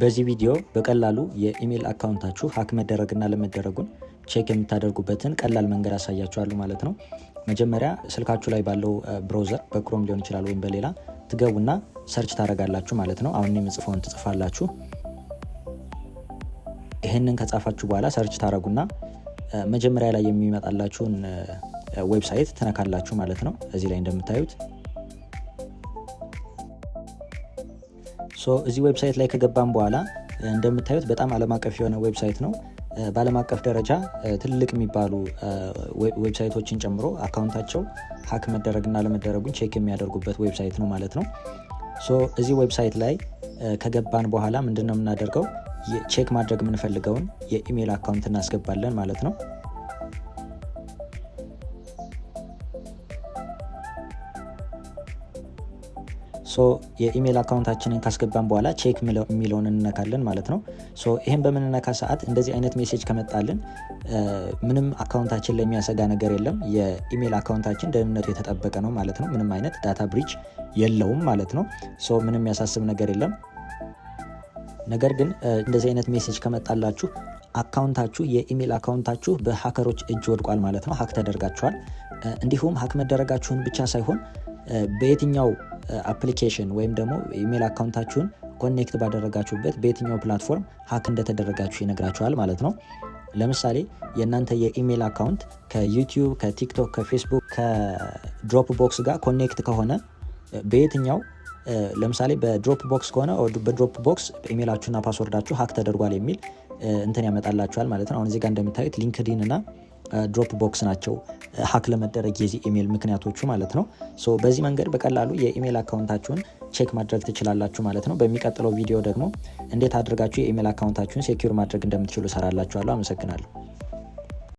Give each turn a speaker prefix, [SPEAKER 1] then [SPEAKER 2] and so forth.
[SPEAKER 1] በዚህ ቪዲዮ በቀላሉ የ email account ኣችሁ hack መደረግና አለመደረጉን check የምታደርጉበትን ቀላል መንገድ አሳያችኋለሁ ማለት ነው። መጀመሪያ ስልካችሁ ላይ ባለው browser በ Chrome ሊሆን ይችላል ወይም በሌላ ትገቡና search ታደርጋላችሁ ማለት ነው። አሁን የምጽፈውን ትጽፋላችሁ። ይህንን ከጻፋችሁ በኋላ search ታደርጉና መጀመሪያ ላይ የሚመጣላችሁን website ትነካላችሁ ማለት ነው። እዚህ ላይ እንደምታዩት፣ so እዚህ website ላይ ከገባን በኋላ እንደምታዩት በጣም ዓለም አቀፍ የሆነ website ነው። በዓለም አቀፍ ደረጃ ትልቅ የሚባሉ website ኦችን ጨምሮ account ኣቸው hack መደረግና አለመደረጉን check የሚያደርጉበት website ነው ማለት ነው። So እዚህ website ላይ ከገባን በኋላ ምንድን ነው የምናደርገው? Check ማድረግ የምንፈልገውን የ email account እናስገባለን ማለት ነው። So የ email account ኣችንን ካስገባን በኋላ check የሚለውን እንነካለን ማለት ነው። So ይህን በምንነካ ሰዓት እንደዚህ አይነት message ከመጣልን ምንም account ኣችን ላይ የሚያሰጋ ነገር የለም። የ email account ኣችን ደህንነቱ የተጠበቀ ነው ማለት ነው። ምንም አይነት data breach የለውም ማለት ነው። So ምንም የሚያሳስብ ነገር የለም። ነገር ግን እንደዚህ አይነት message ከመጣላችሁ account ኣችሁ፣ የ email account ኣችሁ በ hacker ኦች እጅ ወድቋል ማለት ነው። Hack ተደርጋችኋል። እንዲሁም hack መደረጋችሁን ብቻ ሳይሆን በየትኛው application ወይም ደግሞ email account ኣችሁን connect ባደረጋችሁበት በየትኛው platform hack እንደተደረጋችሁ ይነግራችኋል ማለት ነው። ለምሳሌ የእናንተ የ email account ከ YouTube፣ ከ TikTok፣ ከ Facebook፣ ከ Dropbox ጋር connect ከሆነ በየትኛው፣ ለምሳሌ በ Dropbox ከሆነ በ Dropbox email ኣችሁና password ኣችሁ hack ተደርጓል የሚል እንትን ያመጣላችኋል ማለት ነው። አሁን እዚህ ጋር እንደምታዩት LinkedIn እና Dropbox ናቸው hack ለመደረግ የዚህ ኢሜል ምክንያቶቹ ማለት ነው። So በዚህ መንገድ በቀላሉ የ email account ኣችሁን check ማድረግ ትችላላችሁ ማለት ነው። በሚቀጥለው ቪዲዮ ደግሞ እንዴት አድርጋችሁ የ email account ኣችሁን secure ማድረግ እንደምትችሉ እሰራላችኋለሁ። አመሰግናለሁ።